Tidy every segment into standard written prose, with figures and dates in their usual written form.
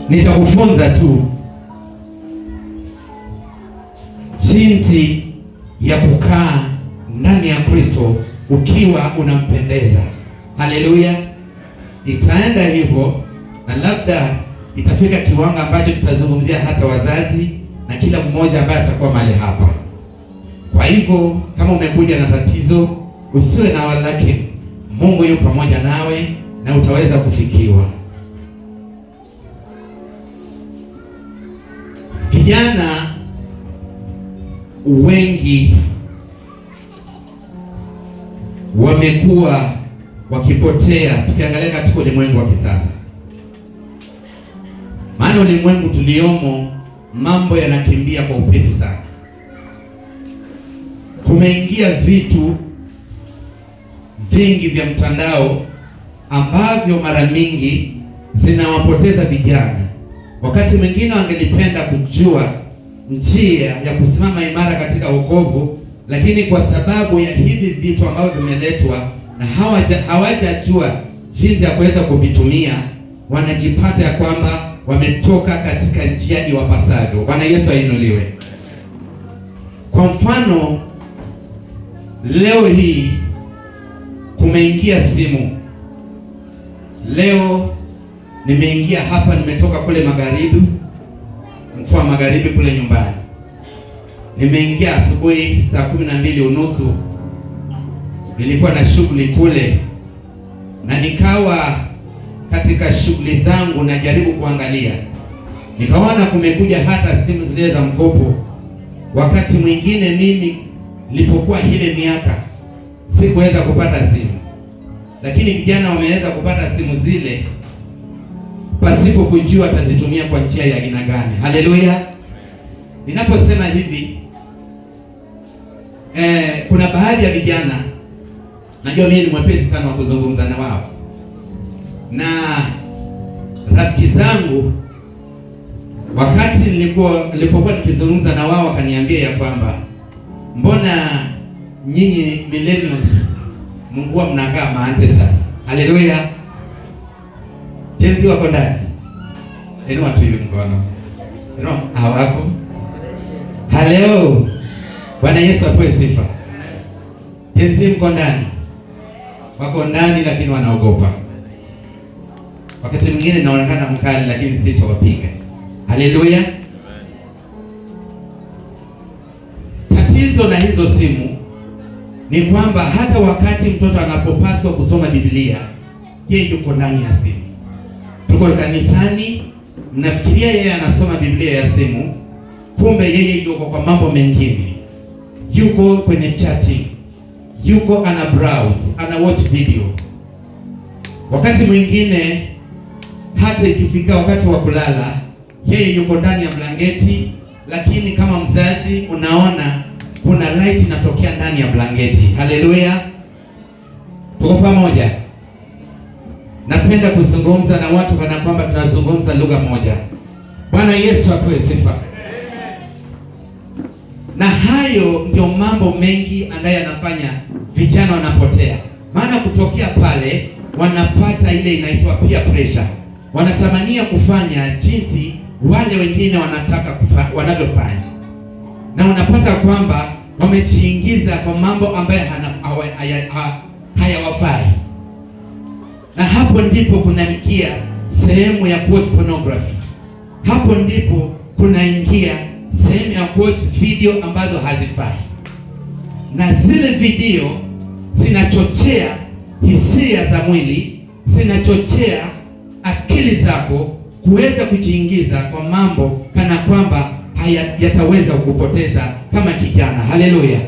Nitakufunza tu jinsi ya kukaa ndani ya Kristo ukiwa unampendeza. Haleluya! Itaenda hivyo, na labda itafika kiwango ambacho tutazungumzia hata wazazi na kila mmoja ambaye atakuwa mahali hapa. Kwa hivyo kama umekuja na tatizo, usiwe na walakini, Mungu yupo pamoja nawe na utaweza kufikiwa. Vijana wengi wamekuwa wakipotea, tukiangalia katika ulimwengu wa kisasa. Maana ulimwengu tuliomo, mambo yanakimbia kwa upesi sana. Kumeingia vitu vingi vya mtandao ambavyo mara mingi zinawapoteza vijana. Wakati mwingine wangelipenda kujua njia ya kusimama imara katika wokovu, lakini kwa sababu ya hivi vitu ambavyo vimeletwa na hawajajua jinsi ya kuweza kuvitumia, wanajipata ya kwamba wametoka katika njia iwapasavyo. Bwana Yesu ainuliwe. Kwa mfano, leo hii kumeingia simu. Leo nimeingia hapa, nimetoka kule magharibi, mkoa wa magharibi kule nyumbani. Nimeingia asubuhi saa 12:30. Nilikuwa na shughuli kule, na nikawa katika shughuli zangu najaribu kuangalia, nikaona kumekuja hata simu zile za mkopo. Wakati mwingine mimi nilipokuwa ile miaka sikuweza kupata simu, lakini vijana wameweza kupata simu zile pasipo kujua atazitumia kwa njia ya aina gani. Haleluya! Ninaposema hivi, kuna baadhi ya vijana, najua mimi ni mwepesi sana wa kuzungumza na wao, na rafiki zangu, wakati nilipokuwa nikizungumza na wao wakaniambia ya kwamba mbona nyinyi millennials mnguwa mnakaa ma ancestors. Haleluya! Gen Z wako ndani? Inua tu hivi mkono. Inua, hawako. Hello. Bwana Yesu apewe sifa. Gen Z mko ndani? Wako ndani lakini wanaogopa. Wakati mwingine naonekana mkali lakini sitawapiga. Haleluya. Tatizo na hizo simu ni kwamba hata wakati mtoto anapopaswa kusoma Biblia, yeye yuko ndani ya simu. Tuko kanisani, mnafikiria yeye anasoma Biblia ya simu, kumbe yeye yuko kwa mambo mengine. Yuko kwenye chatting, yuko ana browse, ana watch video. Wakati mwingine hata ikifika wakati wa kulala, yeye yuko ndani ya blanketi, lakini kama mzazi unaona kuna light inatokea ndani ya blanketi. Haleluya, tuko pamoja. Napenda kuzungumza na watu kana kwamba tunazungumza lugha moja. Bwana Yesu apewe sifa. Na hayo ndio mambo mengi ambayo yanafanya vijana wanapotea. Maana kutokea pale wanapata ile inaitwa peer pressure. Wanatamania kufanya jinsi wale wengine wanataka wanavyofanya. Na unapata kwamba wamejiingiza kwa mambo ambayo hayawafai. Na hapo ndipo kunaingia sehemu ya quote pornography. Hapo ndipo kunaingia sehemu ya quote video ambazo hazifai. Na zile video zinachochea hisia za mwili, zinachochea akili zako kuweza kujiingiza kwa mambo kana kwamba yataweza kukupoteza kama kijana. Haleluya.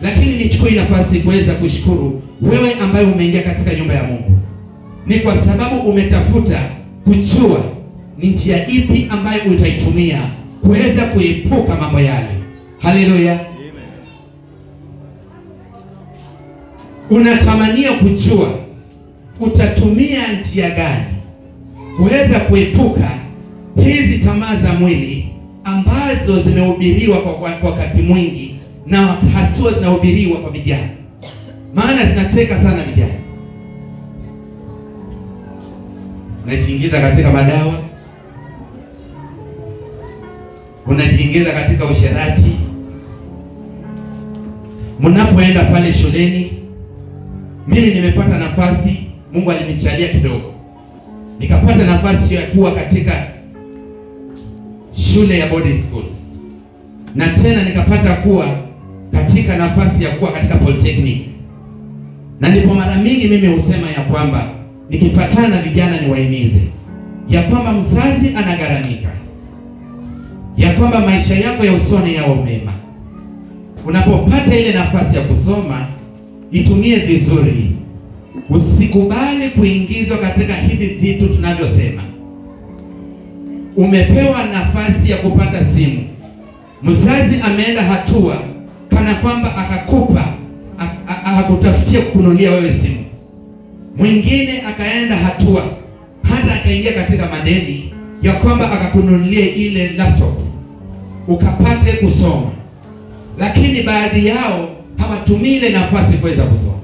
Lakini nichukue nafasi kuweza kushukuru wewe ambaye umeingia katika nyumba ya Mungu. Ni kwa sababu umetafuta kujua ni njia ipi ambayo utaitumia kuweza kuepuka mambo yale. Haleluya. Unatamania kujua utatumia njia gani kuweza kuepuka hizi tamaa za mwili ambazo zimehubiriwa kwa wakati mwingi na haswa zinahubiriwa kwa vijana. Maana zinateka sana vijana. Unajiingiza katika madawa, wanajiingiza katika usherati. Mnapoenda pale shuleni, mimi nimepata nafasi, Mungu alinijalia kidogo, nikapata nafasi ya kuwa katika shule ya boarding school, na tena nikapata kuwa katika nafasi ya kuwa katika polytechnic. Na ndipo mara mingi mimi husema ya kwamba nikipatana na vijana niwahimize ya kwamba mzazi anagharamika, ya kwamba maisha yako ya usoni yao mema. Unapopata ile nafasi ya kusoma itumie vizuri, usikubali kuingizwa katika hivi vitu tunavyosema. Umepewa nafasi ya kupata simu, mzazi ameenda hatua kana kwamba akakupa akakutafutia kukununulia wewe simu. Mwingine akaenda hatua hata akaingia katika madeni ya kwamba akakununulia ile laptop ukapate kusoma, lakini baadhi yao hawatumii ile nafasi kuweza kusoma,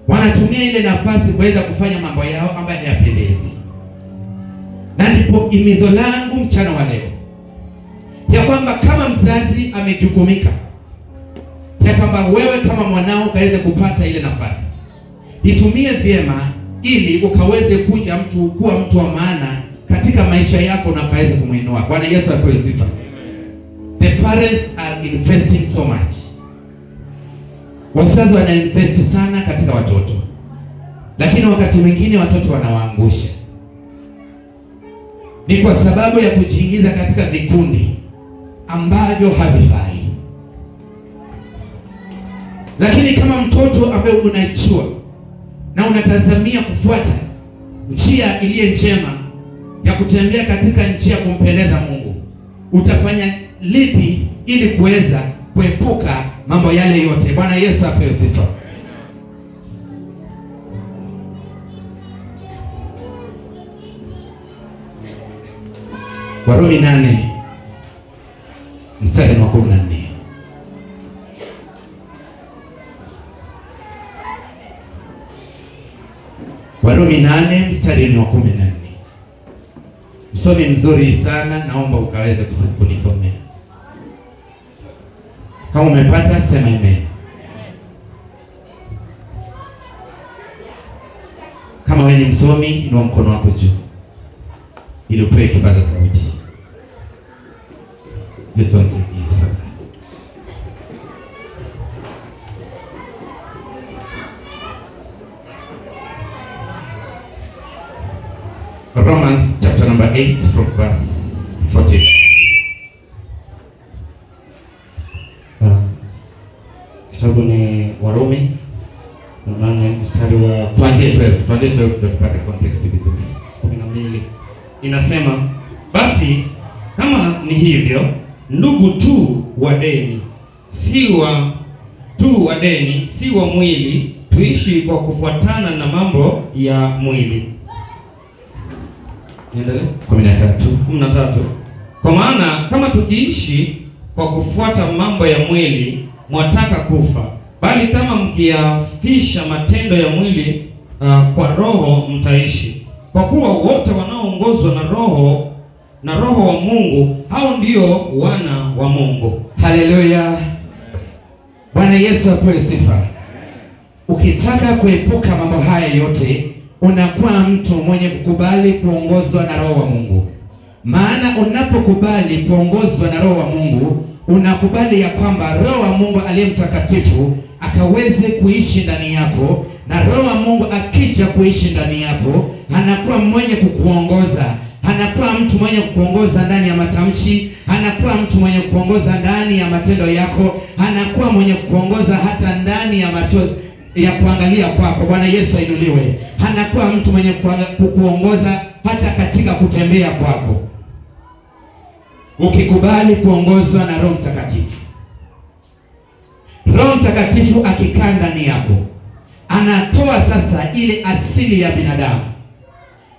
wanatumia ile nafasi kuweza kufanya mambo yao ambayo hayapendezi. Na ndipo himizo langu mchana wa leo ya kwamba kama mzazi amejukumika ya kwamba wewe kama mwanao ukaweze kupata ile nafasi, itumie vyema ili ukaweze kuja mtu kuwa mtu wa maana katika maisha yako na ukaweze kumuinua. Bwana Yesu apewe sifa. The parents are investing so much. Wazazi wana invest sana katika watoto, lakini wakati mwingine watoto wanawaangusha. Ni kwa sababu ya kujiingiza katika vikundi ambavyo havifai. Lakini kama mtoto ambaye unaichua na unatazamia kufuata njia iliyo njema ya kutembea katika njia ya kumpendeza Mungu, utafanya lipi ili kuweza kuepuka mambo yale yote? Bwana Yesu apewe sifa. Warumi 8 mstari wa 14. Warumi 8 mstari wa 14. Msomi mzuri sana, naomba ukaweze kunisomea. Kama umepata sema amen. Kama wewe ni msomi, inua mkono wako juu ili upewe kipaza sauti. Yesu anisaidie tafadhali. Romans chapter number 8 from verse 14. Kitabu ni Warumi 8 mstari wa Tuanzie 12, tuanzie 12 ndio tupate context vizuri. 12. Inasema, basi kama ni hivyo, ndugu tu wa deni, si wa tu wa deni, si wa mwili, tuishi kwa kufuatana na mambo ya mwili. Niendelee? 13. 13. Kwa maana kama tukiishi kwa kufuata mambo ya mwili, mwataka kufa, bali kama mkiyafisha matendo ya mwili kwa Roho mtaishi. Kwa kuwa wote wanaoongozwa na Roho wa Mungu, hao ndio wana wa Mungu. Haleluya. Bwana Yesu apewe sifa. Ukitaka kuepuka mambo haya yote, unakuwa mtu mwenye kukubali kuongozwa na Roho wa Mungu. Maana unapokubali kuongozwa na Roho wa Mungu, unakubali ya kwamba Roho wa Mungu aliye mtakatifu akaweze kuishi ndani yako, na Roho wa Mungu akija kuishi ndani yako, anakuwa mwenye kukuongoza. Anakuwa mtu mwenye kukuongoza ndani ya matamshi, anakuwa mtu mwenye kukuongoza ndani ya matendo yako, anakuwa mwenye kukuongoza hata ndani ya macho ya kuangalia kwako. Bwana Yesu ainuliwe. Anakuwa mtu mwenye kukuongoza hata katika kutembea kwako. Ukikubali kuongozwa na Roho Mtakatifu, Roho Mtakatifu akikaa ndani yako, anatoa sasa ile asili ya binadamu,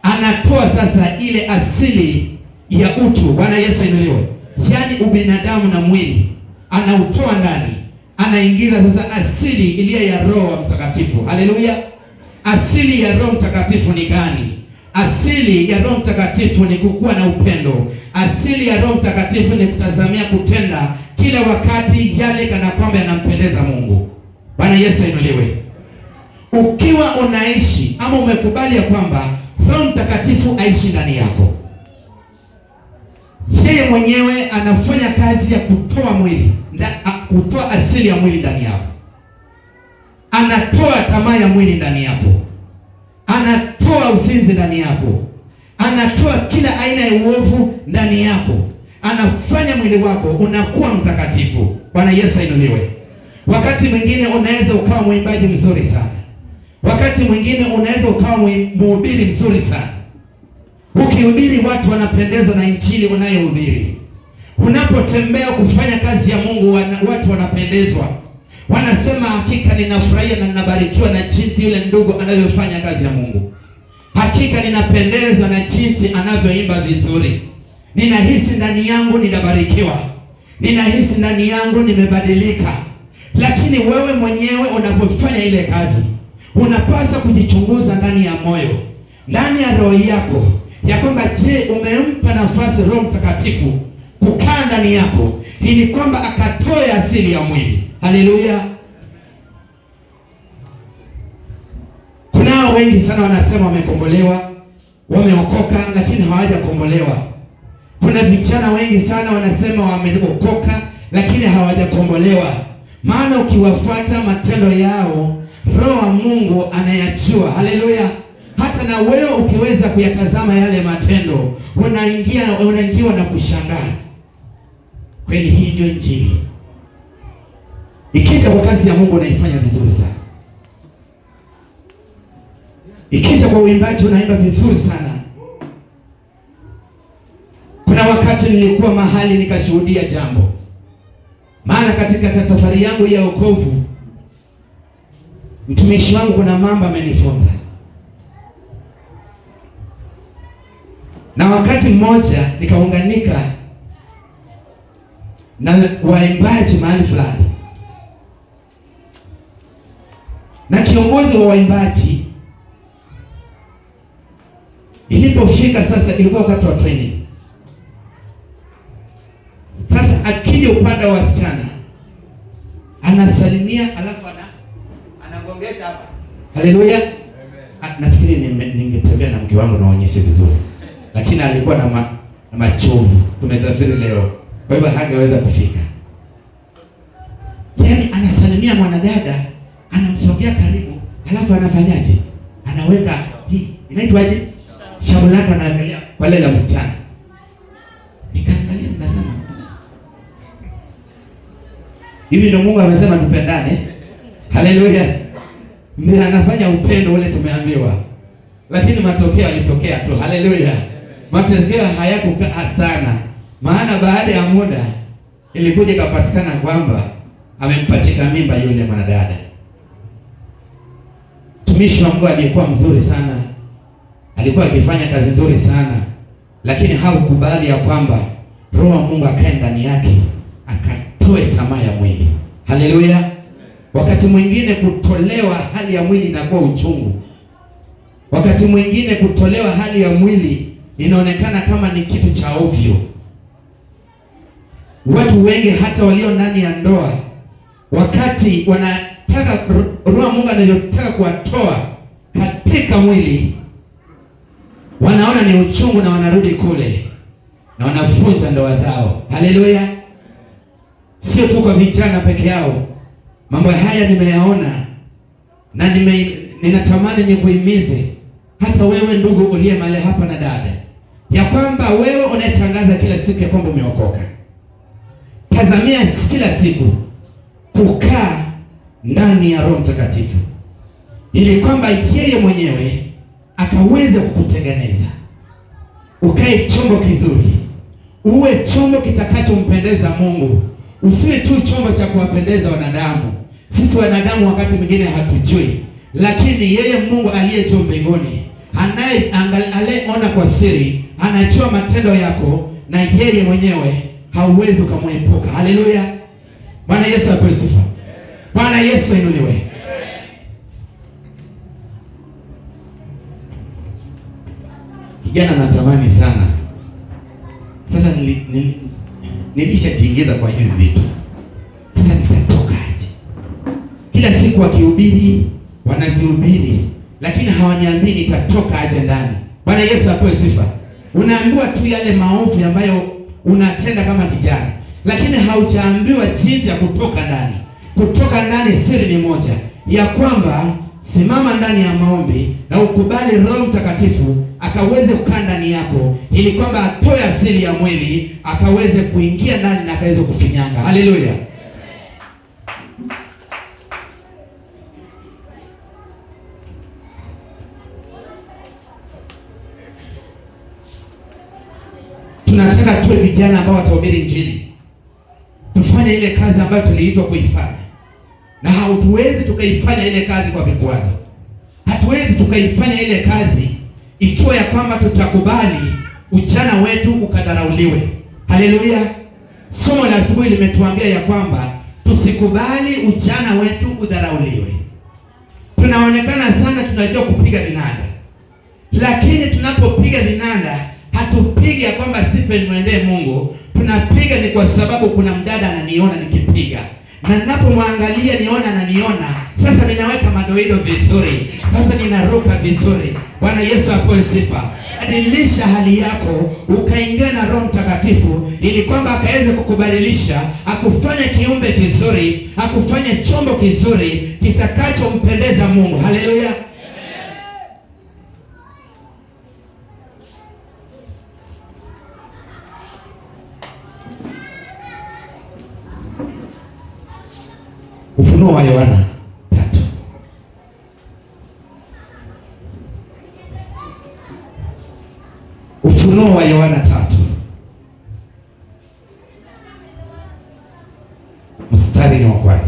anatoa sasa ile asili ya utu. Bwana Yesu ainuliwe. Yaani ubinadamu na mwili anautoa ndani, anaingiza sasa asili iliyo ya Roho Mtakatifu. Haleluya. Asili ya Roho Mtakatifu ni gani? Asili ya Roho Mtakatifu ni kukuwa na upendo. Asili ya Roho Mtakatifu ni kutazamia kutenda kila wakati yale kana kwamba yanampendeza Mungu. Bwana Yesu ainuliwe. Ukiwa unaishi ama umekubali ya kwamba Roho Mtakatifu aishi ndani yako, yeye mwenyewe anafanya kazi ya kutoa mwili, kutoa asili ya mwili ndani yako. Anatoa tamaa ya mwili ndani yako, anatoa uzinzi ndani yako, anatoa kila aina ya uovu ndani yako, anafanya mwili wako unakuwa mtakatifu. Bwana Yesu ainuliwe. Wakati mwingine unaweza ukawa mwimbaji mzuri sana, wakati mwingine unaweza ukawa mhubiri mzuri sana. Ukihubiri watu wanapendezwa na injili unayohubiri. Unapotembea kufanya kazi ya Mungu, watu wanapendezwa, wanasema hakika ninafurahia na ninabarikiwa na jinsi yule ndugu anavyofanya kazi ya Mungu. Hakika ninapendezwa na jinsi anavyoimba vizuri. Ninahisi ndani yangu ninabarikiwa, ninahisi ndani yangu nimebadilika. Lakini wewe mwenyewe unapofanya ile kazi, unapaswa kujichunguza ndani ya moyo, ndani ya roho yako, ya kwamba je, umempa nafasi Roho Mtakatifu kukaa ndani yako ili kwamba akatoe asili ya mwili. Haleluya. Kunao wengi sana wanasema wamekombolewa, wameokoka, lakini hawajakombolewa. Kuna vijana wengi sana wanasema wameokoka, lakini hawajakombolewa. Maana ukiwafuata matendo yao, Roho wa Mungu anayajua. Haleluya. Hata na wewe ukiweza kuyatazama yale matendo, unaingiwa na kushangaa. Kweli hii ndio injili. Ikija kwa kazi ya Mungu unaifanya vizuri sana. Ikija kwa uimbaji unaimba vizuri sana. Kuna wakati nilikuwa mahali nikashuhudia jambo. Maana katika safari yangu ya wokovu, mtumishi wangu kuna mambo amenifunza. Na wakati mmoja nikaunganika na waimbaji mahali fulani, na kiongozi wa waimbaji ilipofika sasa, ilikuwa wakati wa training. Sasa akija upande wa wasichana anasalimia, alafu anagongesha hapa. Haleluya. Nafikiri ningetembea na mke wangu naonyeshe vizuri, lakini alikuwa na machovu, tumesafiri leo, kwa hivyo hangeweza kufika. Yaani anasalimia mwanadada, anamsogea karibu, alafu anafanyaje? Anaweka hii inaitwaje? Shavu lake anaangalia wale la msichana. Nikaangalia nikasema, hivi ndio Mungu amesema tupendane? Haleluya. Ndio anafanya upendo ule tumeambiwa. Lakini matokeo yalitokea tu. Haleluya. Matokeo hayakukaa sana. Maana baada ya muda ilikuja ikapatikana kwamba amempachika mimba yule mwanadada. Mtumishi wa Mungu alikuwa mzuri sana, alikuwa akifanya kazi nzuri sana, lakini hakukubali ya kwamba Roho wa Mungu akae ndani yake akatoe tamaa ya mwili. Haleluya. Wakati mwingine kutolewa hali ya mwili inakuwa uchungu. Wakati mwingine kutolewa hali ya mwili inaonekana kama ni kitu cha ovyo. Watu wengi hata walio ndani ya ndoa, wakati wanataka Roho Mungu anayotaka kuwatoa katika mwili, wanaona ni uchungu na wanarudi kule na wanavunja ndoa zao. Haleluya. Sio tu kwa vijana peke yao. Mambo haya nimeyaona na ninatamani nikuhimize hata wewe ndugu uliye mahali hapa na dada, ya kwamba wewe unayetangaza kila siku ya kwamba umeokoka, tazamia kila siku kukaa ndani ya Roho Mtakatifu ili kwamba yeye mwenyewe akaweze kukutengeneza ukae chombo kizuri, uwe chombo kitakachompendeza Mungu, usiwe tu chombo cha kuwapendeza wanadamu. Sisi wanadamu wakati mwingine hatujui, lakini yeye Mungu aliye juu mbinguni, anayeona kwa siri, anajua matendo yako, na yeye mwenyewe hauwezi ukamwepuka. Haleluya. Bwana Yesu apewe sifa. Bwana Yesu ainuliwe. Kijana natamani sana. Sasa nilishajiingiza kwa hivi vitu. Sasa nitatokaje? Kila siku wakihubiri, wanazihubiri, lakini hawaniambii nitatoka aje ndani. Bwana Yesu apewe sifa. Unaambiwa tu yale maovu ambayo unatenda kama kijana, lakini haujaambiwa jinsi ya kutoka ndani. Kutoka ndani, siri ni moja, ya kwamba simama ndani ya maombi na ukubali Roho Mtakatifu akaweze kukaa ndani yako, ili kwamba atoe asili ya mwili akaweze kuingia ndani na akaweze kufinyanga. Haleluya. Tunataka tuwe vijana ambao watahubiri Injili, tufanye ile kazi ambayo tuliitwa kuifanya, na hatuwezi tukaifanya ile kazi kwa vikwazo. Hatuwezi tukaifanya ile kazi ikiwa ya kwamba tutakubali ujana wetu ukadharauliwe. Haleluya! Somo la asubuhi limetuambia ya kwamba tusikubali ujana wetu udharauliwe. Tunaonekana sana tunajua kupiga vinanda, lakini tunapopiga vinanda hatupigi ya kwamba sifa imwendee Mungu. Tunapiga ni kwa sababu kuna mdada ananiona nikipiga, na ninapomwangalia niona ananiona. Sasa ninaweka madoido vizuri, sasa ninaruka vizuri. Bwana Yesu apewe sifa. Badilisha hali yako ukaingia na Roho Mtakatifu ili kwamba akaweze kukubadilisha, akufanye kiumbe kizuri, akufanye chombo kizuri kitakachompendeza Mungu. Haleluya. Ufunuo wa Yohana 3. Ufunuo wa Yohana 3 mstari ni wa kwanza.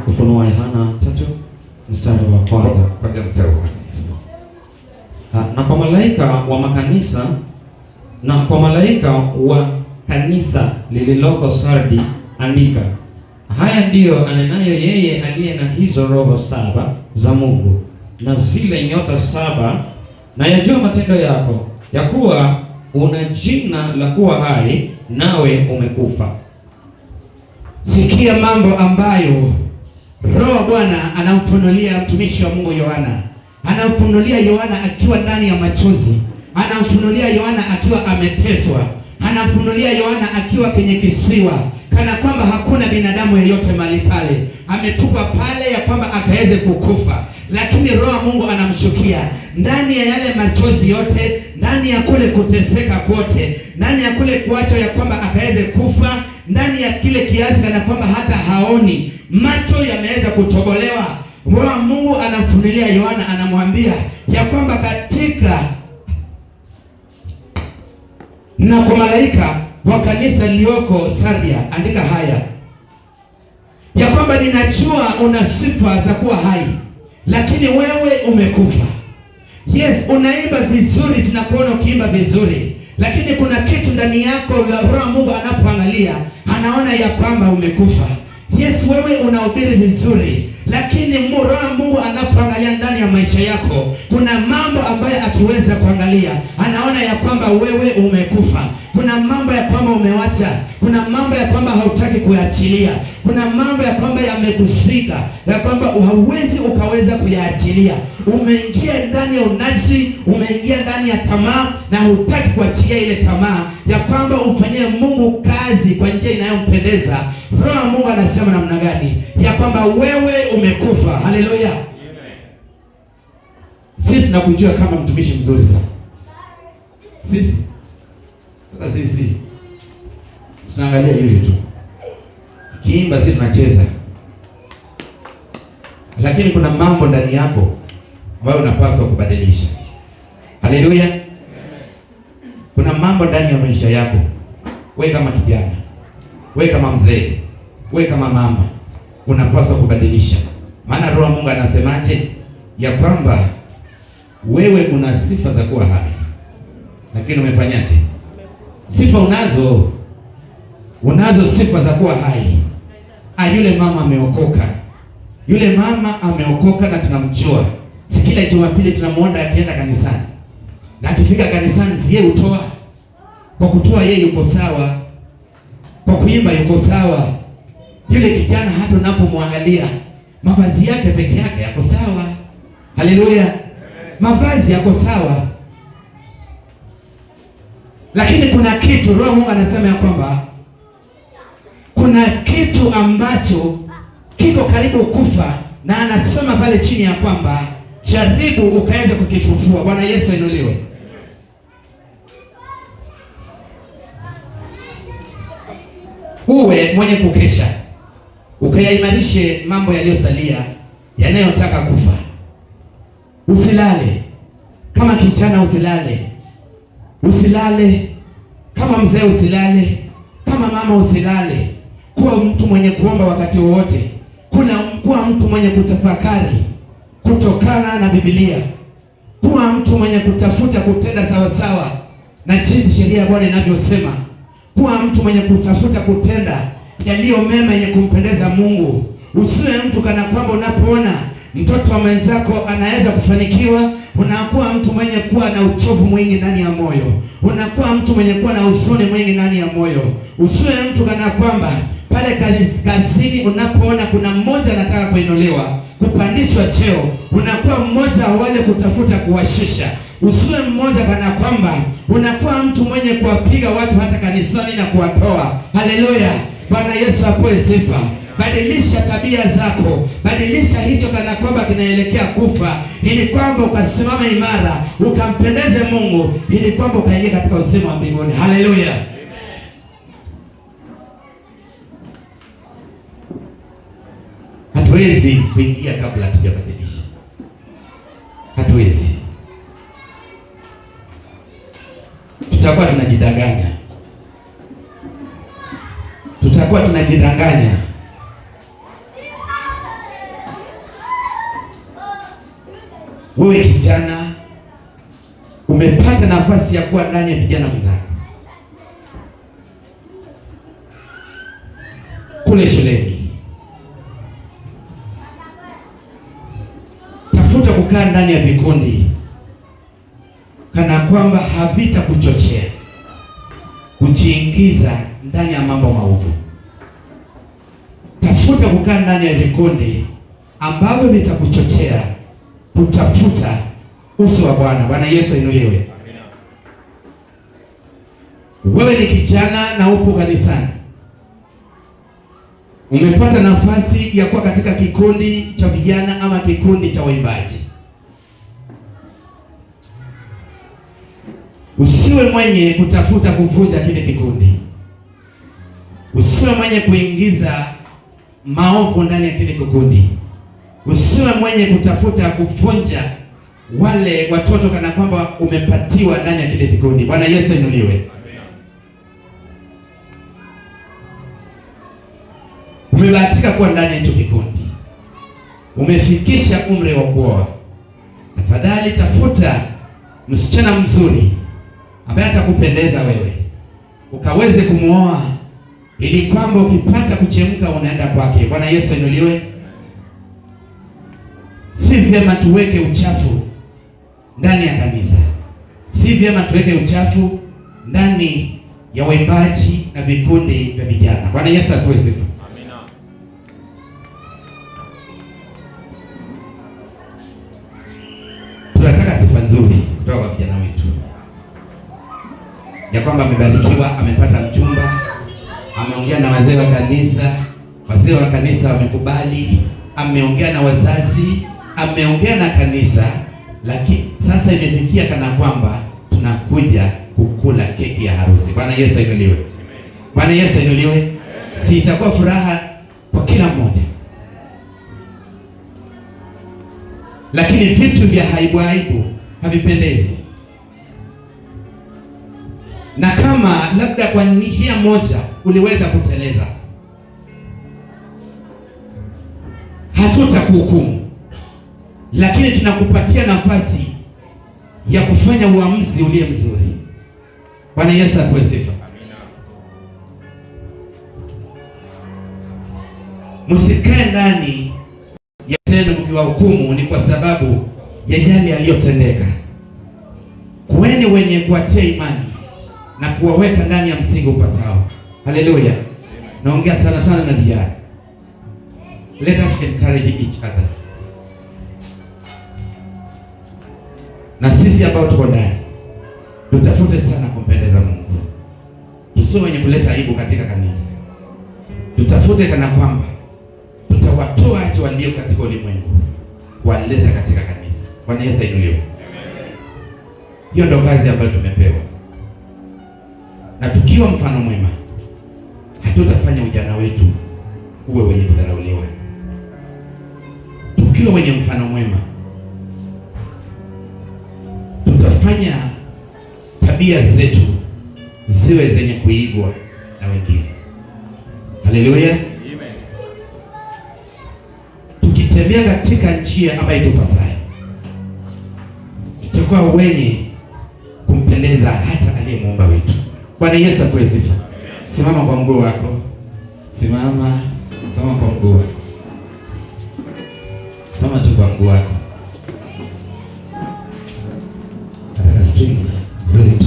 Ufunuo wa Yohana 3 mstari wa kwanza. Kwanza mstari wa kwanza. Yes. Na kwa malaika wa makanisa, na kwa malaika wa kanisa lililoko Sardi andika, haya ndiyo anenayo yeye aliye na hizo roho 7 za Mungu na zile nyota 7, na yajua matendo yako, ya kuwa una jina la kuwa hai, nawe umekufa. Sikia mambo ambayo Roho wa Bwana anamfunulia mtumishi wa Mungu Yohana. Anamfunulia Yohana akiwa ndani ya machozi, anamfunulia Yohana akiwa ameteswa, anamfunulia Yohana akiwa kwenye kisiwa, kana kwamba hakuna binadamu yeyote mahali pale, ametupwa pale ya kwamba akaweze kukufa. Lakini Roho wa Mungu anamshukia ndani ya yale machozi yote, ndani ya kule kuteseka kote, ndani ya kule kuachwa ya kwamba akaweze kufa, ndani ya kile kiasi kana kwamba hata haoni, macho yameweza kutobolewa. Roho wa Mungu anamfunulia Yohana, anamwambia ya kwamba katika na kwa malaika wa kanisa lilioko Sardia andika haya, ya kwamba ninajua una sifa za kuwa hai, lakini wewe umekufa. Yes, unaimba vizuri, tunakuona ukiimba vizuri, lakini kuna kitu ndani yako, Roho wa Mungu anapoangalia anaona ya kwamba umekufa. Yes, wewe unahubiri vizuri, lakini Roho wa Mungu anapoangalia ndani ya maisha yako, kuna mambo ambayo akiweza kuangalia anaona ya kwamba wewe umekufa. Kuna mambo ya kwamba umewacha, kuna mambo ya kwamba hautaki kuachilia, kuna mambo ya kwamba yamekusika, ya kwamba hauwezi ukaweza kuyaachilia. Umeingia ndani ya unajisi, umeingia ndani ya tamaa na hutaki kuachilia ile tamaa ya kwamba ufanyie Mungu kazi kwa njia inayompendeza. Roho wa Mungu anasema namna gani? Ya kwamba wewe umekufa. Haleluya. Sisi tunakujua kama mtumishi mzuri sana. Sisi sasa sisi tunaangalia hivi tu, kiimba sisi tunacheza, lakini kuna mambo ndani yako ambayo unapaswa kubadilisha. Haleluya. Kuna mambo ndani ya maisha yako, wewe kama kijana, wewe kama mzee, wewe kama mama, unapaswa kubadilisha. Maana Roho wa Mungu anasemaje? Ya kwamba wewe una sifa za kuwa hai, lakini umefanyaje? Sifa unazo, unazo sifa za kuwa hai. Yule mama ameokoka, yule mama ameokoka na tunamjua, Si kila Jumapili tunamuona akienda kanisani, na akifika kanisani si yeye hutoa? Kwa kutoa yeye yuko sawa, kwa kuimba yuko sawa. Yule kijana hata unapomwangalia mavazi yake peke yake yako sawa. Haleluya, mavazi yako sawa, lakini kuna kitu Roho Mungu anasema ya kwamba kuna kitu ambacho kiko karibu kufa, na anasema pale chini ya kwamba jaribu ukaende kukifufua. Bwana Yesu ainuliwe. Uwe mwenye kukesha, ukayaimarishe mambo yaliyosalia yanayotaka kufa. Usilale kama kijana, usilale. Usilale kama mzee, usilale kama mama, usilale. Kuwa mtu mwenye kuomba wakati wowote. Kuwa mtu mwenye kutafakari kutokana na Biblia. Kuwa mtu mwenye kutafuta kutenda sawasawa na jinsi sheria ya Bwana inavyosema. Kuwa mtu mwenye kutafuta kutenda yaliyo mema yenye kumpendeza Mungu. Usiwe mtu kana kwamba unapoona mtoto wa mwenzako anaweza kufanikiwa, unakuwa mtu mwenye kuwa na uchovu mwingi ndani ya moyo, unakuwa mtu mwenye kuwa na huzuni mwingi ndani ya moyo. Usiwe mtu kana kwamba pale kazini unapoona kuna mmoja anataka kuinuliwa, kupandishwa cheo, unakuwa mmoja wa wale kutafuta kuwashusha. Usiwe mmoja kana kwamba unakuwa mtu mwenye kuwapiga watu hata kanisani na kuwatoa. Haleluya, Bwana Yesu apoe sifa. Badilisha tabia zako, badilisha hicho kana kwamba kinaelekea kufa, ili kwamba ukasimama imara, ukampendeze Mungu, ili kwamba ukaingia katika uzima wa mbinguni. Haleluya. Hatuwezi kuingia kabla hatujabadilisha, hatuwezi. Tutakuwa tunajidanganya, tutakuwa tunajidanganya. Wewe kijana umepata nafasi ya kuwa ndani ya vijana wenzako kule shuleni, tafuta kukaa ndani ya vikundi kana kwamba havitakuchochea kujiingiza ndani ya mambo maovu. Tafuta kukaa ndani ya vikundi ambavyo vitakuchochea kutafuta uso wa Bwana. Bwana Yesu ainuliwe. Wewe ni kijana na upo kanisani, umepata nafasi ya kuwa katika kikundi cha vijana ama kikundi cha waimbaji. Usiwe mwenye kutafuta kuvunja kile kikundi, usiwe mwenye kuingiza maovu ndani ya kile kikundi, usiwe mwenye kutafuta kuvunja wale watoto kana kwamba umepatiwa ndani ya kile kikundi. Bwana Yesu ainuliwe. Umebahatika kuwa ndani ya hicho kikundi, umefikisha umri wa kuoa, tafadhali tafuta msichana mzuri ambaye atakupendeza wewe, ukaweze kumuoa, ili kwamba ukipata kuchemka unaenda kwake. Bwana Yesu ainuliwe. Si vyema tuweke uchafu ndani ya kanisa, si vyema tuweke uchafu ndani ya waimbaji na vikundi vya vijana. Bwana Yesu atuwe sifa. Amina. Tunataka sifa nzuri kutoka kwa vijana wetu, ya kwamba amebarikiwa, amepata mchumba, ameongea na wazee wa kanisa, wazee wa kanisa wamekubali, ameongea na wazazi, ameongea na kanisa, lakini sasa imefikia kana kwamba tunakuja kukula keki ya harusi. Bwana Yesu ainuliwe. Bwana Yesu ainuliwe. Si itakuwa furaha kwa kila mmoja, lakini vitu vya aibu aibu havipendezi. Na kama labda kwa njia moja uliweza kuteleza, hatutakuhukumu, lakini tunakupatia nafasi ya kufanya uamuzi uliye mzuri. Bwana Yesu atuwe sifa. Msikae ndani ya tendo mkiwahukumu ni kwa sababu ya yale yaliyotendeka, kuweni wenye kuwatia imani na kuwaweka ndani ya msingi upasao. Haleluya. Naongea sana sana na vijana. Let us encourage each other. Na sisi ambao tuko ndani, tutafute sana kumpendeza Mungu. Tusiwe wenye kuleta aibu katika kanisa. Tutafute kana kwamba tutawatoa aje walio katika ulimwengu, waleta katika kanisa. Bwana Yesu ainuliwe. Hiyo ndio kazi ambayo tumepewa. Na tukiwa mfano mwema, hatutafanya ujana wetu uwe wenye kudharauliwa. Tukiwa wenye mfano mwema, tutafanya tabia zetu ziwe zenye kuigwa na wengine. Haleluya. Amen. Tukitembea katika njia ambayo itupasayo, tutakuwa wenye kumpendeza hata aliyemuumba wetu. Bwana Yesu apewe sifa. Simama kwa mguu wako. Simama, simama kwa mguu wako. Simama tu kwa mguu wako. Nataka strings nzuri tu.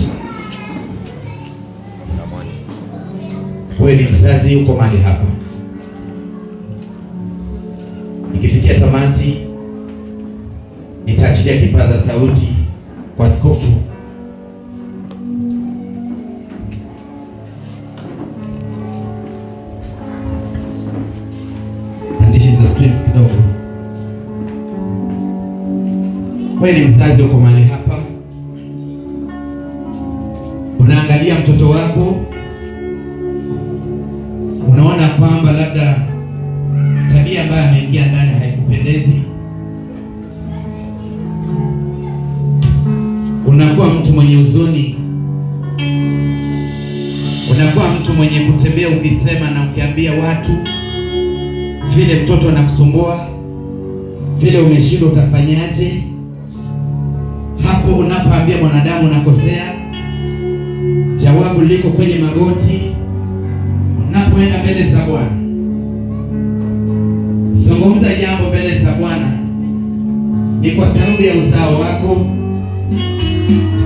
Wewe ni mzazi, uko mahali hapa. Nikifikia tamati, nitaachilia kipaza sauti kwa askofu. Pandisha hizo strings kidogo. Wewe ni mzazi, uko mahali hapa, unaangalia mtoto wako, unaona kwamba labda tabia ambayo ameingia ndani haikupendezi. Unakuwa mtu mwenye huzuni, unakuwa mtu mwenye kutembea ukisema na ukiambia watu vile mtoto anakusumbua, vile umeshindwa utafanyaje. Hapo unapoambia mwanadamu unakosea, jawabu liko kwenye magoti. Unapoenda mbele za Bwana, zungumza jambo mbele za Bwana, ni kwa sababu ya uzao wako,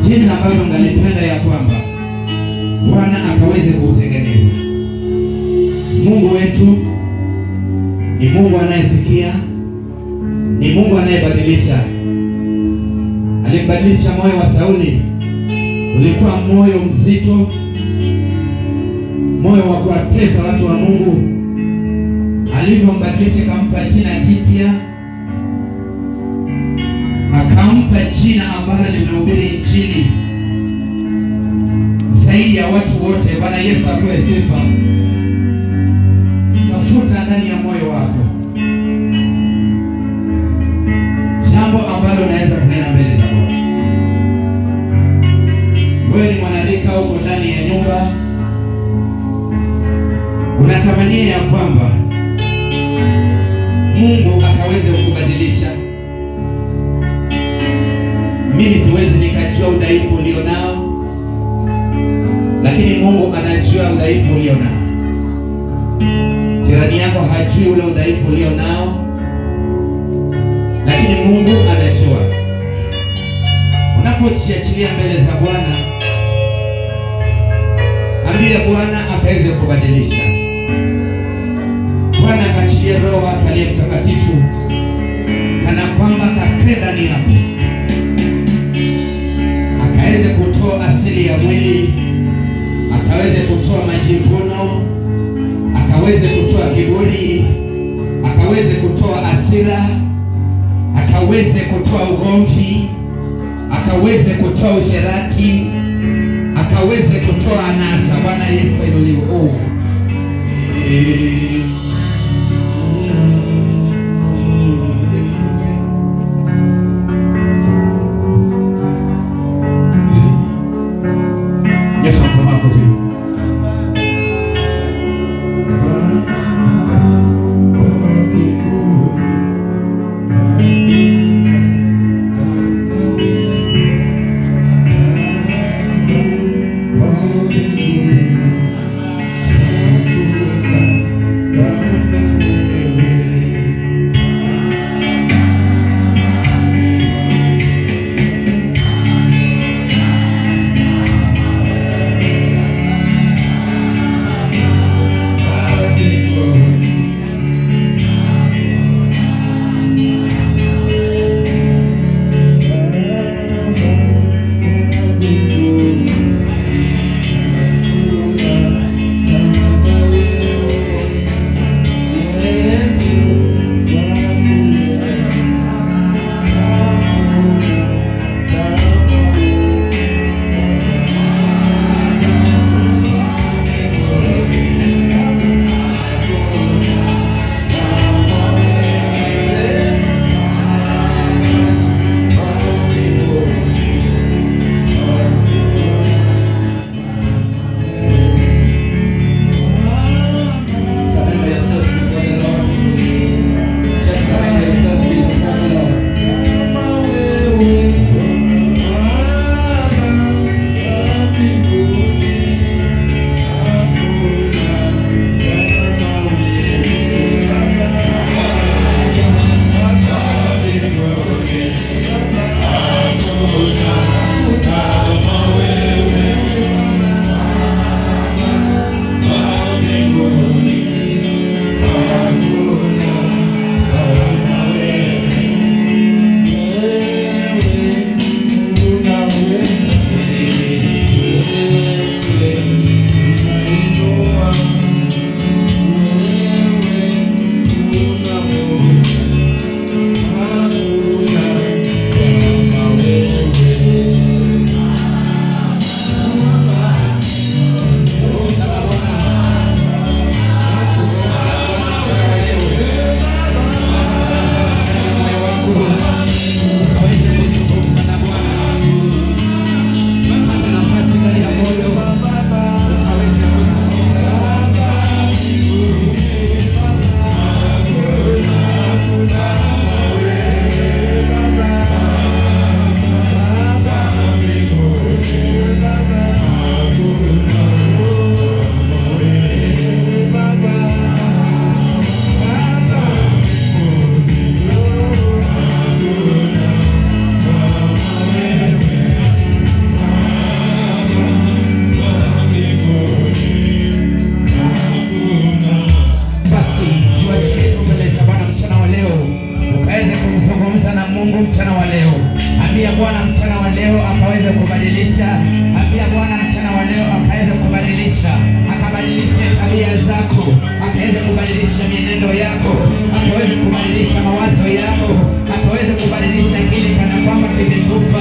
jinsi ambavyo ungalipenda ya kwamba Bwana akaweze kuutengeneza. Mungu wetu ni Mungu anayesikia, ni Mungu anayebadilisha. Alibadilisha moyo wa Sauli, ulikuwa moyo mzito, moyo wa kuwatesa watu wa Mungu. Alivyombadilisha akampa jina jipya, akampa jina ambalo limehubiri Injili zaidi ya watu wote. Bwana Yesu apewe sifa. Tafuta ndani ya moyo wako jambo ambalo unaweza kunena mbele za Bwana. Wewe ni mwanarika, uko ndani ya nyumba, unatamania ya kwamba Mungu akaweze kukubadilisha. Mimi siwezi nikajua udhaifu ulio nao, lakini Mungu anajua udhaifu ulio nao. Jirani yako hajui ule udhaifu ulio nao, lakini Mungu anajua. Unapojiachilia mbele za Bwana, ambie Bwana akaweze kubadilisha. Bwana akaachilie Roho wake aliye Mtakatifu kana kwamba kakae ndani yako, akaweze kutoa asili ya mwili, akaweze kutoa majivuno, akaweze kutoa kiburi, akaweze kutoa hasira, akaweze kutoa ugomvi, akaweze kutoa usherati, akaweze kutoa anasa. Bwana Yesu ainuliwe. Oh. Nyosha mkono wako juu. Bwana mchana wa leo akaweze kubadilisha. Ambia Bwana mchana wa leo akaweze kubadilisha, akabadilishe tabia zako, akaweze kubadilisha mienendo yako, akaweze kubadilisha mawazo yako, akaweze kubadilisha kile kana kwamba kimekufa.